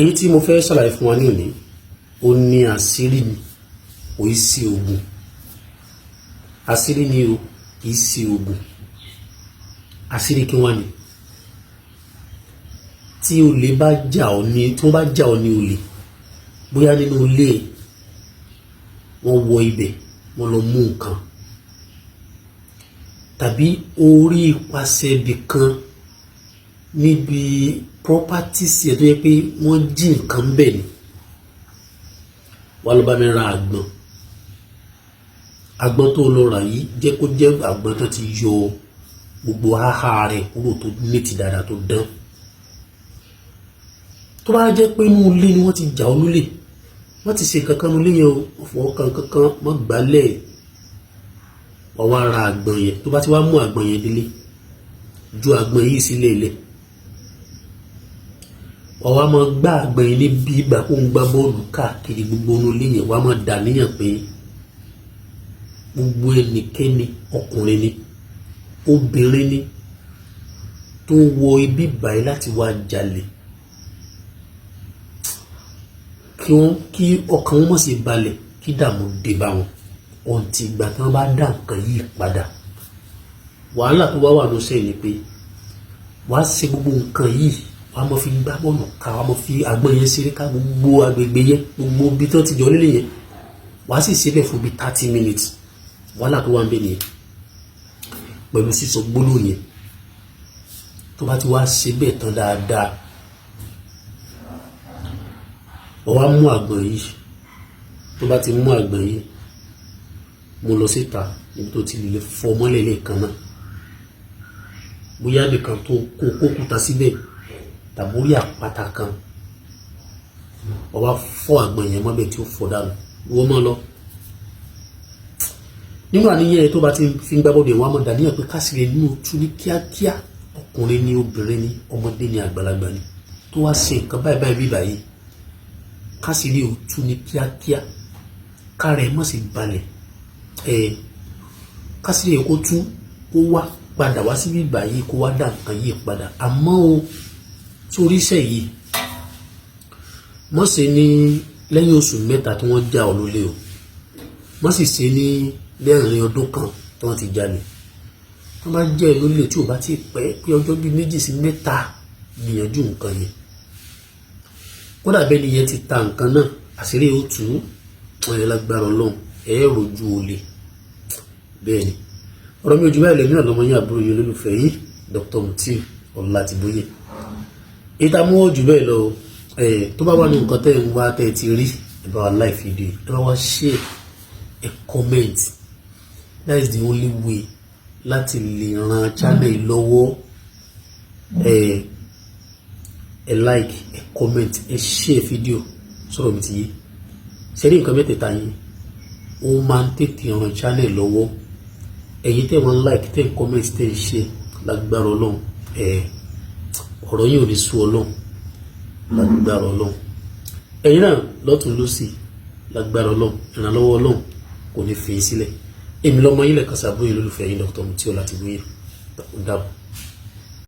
Èyí tí mo fẹ́ ṣàlàyé fún wa ní òní, ó ní àṣírí ni, kò í sí ogun. Àṣírí ni o, kì í sí ogun. Àṣírí kí wọ́n ní tí olè bá jà ọ́ ní, tí wọ́n bá jà ọ́ ní olè, bóyá nínú ilé ẹ̀ wọ́n wọ ibẹ̀, wọ́n lọ mú nǹkan, tàbí orí ipasẹ̀ ibì kan níbi properties ẹ̀ tó yẹ pé wọ́n jí nǹkan bẹ̀ ni, wàá lọ bá mi ra àgbọn. Àgbọn tó lọ rà yìí, jẹ́ kó jẹ́ àgbọn tó ti yọ gbogbo háhá rẹ̀ kúrò, tó ní ti dáadáa, tó dán. Tó bá jẹ́ pé inú ilé ni wọ́n ti jà ọ́ lólè, wọ́n ti ṣe kankan nínú ilé yẹn o, wọ́n fọwọ́ kan kankan, wọ́n gbálẹ̀, wọ́n wá ra àgbọn yẹn. Tó bá ti wá mú àgbọn yẹn délé, ju àgbọn yìí sílẹ̀ ilẹ̀, wọ́n wá máa gbá àgbọn yẹn níbi ìgbà kó ń gbá bọ́ọ̀lù káàkiri gbogbo inú ilé yẹn. Wọ́n á máa dà níyàn pé gbogbo ẹnikẹ́ni, ọkùnrin ni, obìnrin ni, tó wọ ibi báyìí láti wá jalè, kí wọ́n kí ọkàn wọn mọ̀ sí balẹ̀, kí dààmú dé bá wọn ọ̀ǹtì ìgbà tí wọ́n bá dá nǹkan yìí padà. Wàhálà tó bá wà lóṣẹ̀ ni pé wàá ṣe gbogbo nǹkan yìí, wàá mọ̀ fi gbá bọ́ọ̀lù ká, wàá mọ̀ fi àgbọn yẹn ṣeré ká gbogbo agbègbè yẹn, gbogbo ibi tó ti jọ lélẹ̀ yẹn. Wàá sì ṣe bẹ́ẹ̀ fún bíi 30 minutes. Wàhálà tó wà ń bẹ nìyẹn, pẹ̀lú sísọ gbólóhùn yẹn. Tó bá ti wá ṣe bẹ́ẹ̀ tán dáadáa, wọ́n wá mú àgbọn yìí. Tó bá ti mú àgbọn yìí, mú lọ síta níbi tó ti lè fọ́ mọ́lẹ̀ lẹ́ẹ̀kan náà, bóyá nìkan tó kó kókúta síbẹ̀ tàbí orí àpáta kan, wọ́n wá fọ́ àgbọn yẹn mọ́bẹ̀ tí ó fọ́ dànù. Wọ́n mọ́ lọ nínú àníyàn tó bá ti fi ń gbá bọ́ọ̀dù yẹn, wọ́n á mọ̀ dàníyàn pé kásìrè nínú tú ní kíákíá, ọkùnrin ni, obìnrin ni, ọmọdé ni, àgbàlagbà ni, tó wá ṣe nǹkan báyìí báyìí bí báyìí, kásìrè ò tú ní kíákíá, kárẹ̀ mọ̀ sí balẹ̀ ẹ̀, kásìrè kó tú, kó wá padà wá síbí báyìí, kó wá dá nǹkan yìí padà. Àmọ́ o, sórí iṣẹ́ yìí, mọ̀ ṣe ní lẹ́yìn oṣù 3 tí wọ́n já ọ lólè o, mọ̀ sì ṣe ní lẹ́rìn ọdún kan tí wọ́n ti jalè. Wọ́n bá jẹ́ lólè tí ò bá ti pẹ́ pé ọjọ́ bíi 2 sí 3, gbìyànjú nǹkan yẹn. Kódà bẹ́ẹ̀ ni yẹn ti ta nǹkan náà, àṣírí ó tú wọn yẹn lágbára Ọlọ́run, ẹ̀ rojú olè. Bẹ́ẹ̀ ni ọ̀rọ̀ mi ò jù báyìí lẹ́mí náà lọ́mọ yín, àbúrò yín, olólùfẹ́ yín, Dr. Mutiu Ọlátìbóyè. Ìta mú jù bẹ́ẹ̀ lọ. Tó bá wà ní nǹkan tẹ́ ń wá, tẹ́ ti rí, ẹ bá wa like fídíò, ẹ bá wa share, ẹ comment. That is the only way láti lè ran channel lọ́wọ́. Ẹ like, ẹ comment, ẹ share fídíò. Sọ̀rọ̀ mi ti yé ṣe rí? Nǹkan mẹ́tẹ̀ẹ̀ta yín, ó máa ń tètè ran channel lọ́wọ́. Ẹ̀yin tẹ́ wọ́n like, tẹ́ ń comment, tẹ́ ń share, lágbára Ọlọ́run, ọ̀rọ̀ yìí ò ní sú Ọlọ́run, lágbára Ọlọ́run. Ẹ̀yin náà lọ́tún lọ́sì, lágbára Ọlọ́run, ìrànlọ́wọ́ Ọlọ́run kò ní fi sílẹ̀. Èmi lọ́mọ yín lẹ́ẹ̀kan sábúrò yìí, lólùfẹ́ yín, Dr. Mutiu Ọlátìbóyè. Ó dàbọ̀.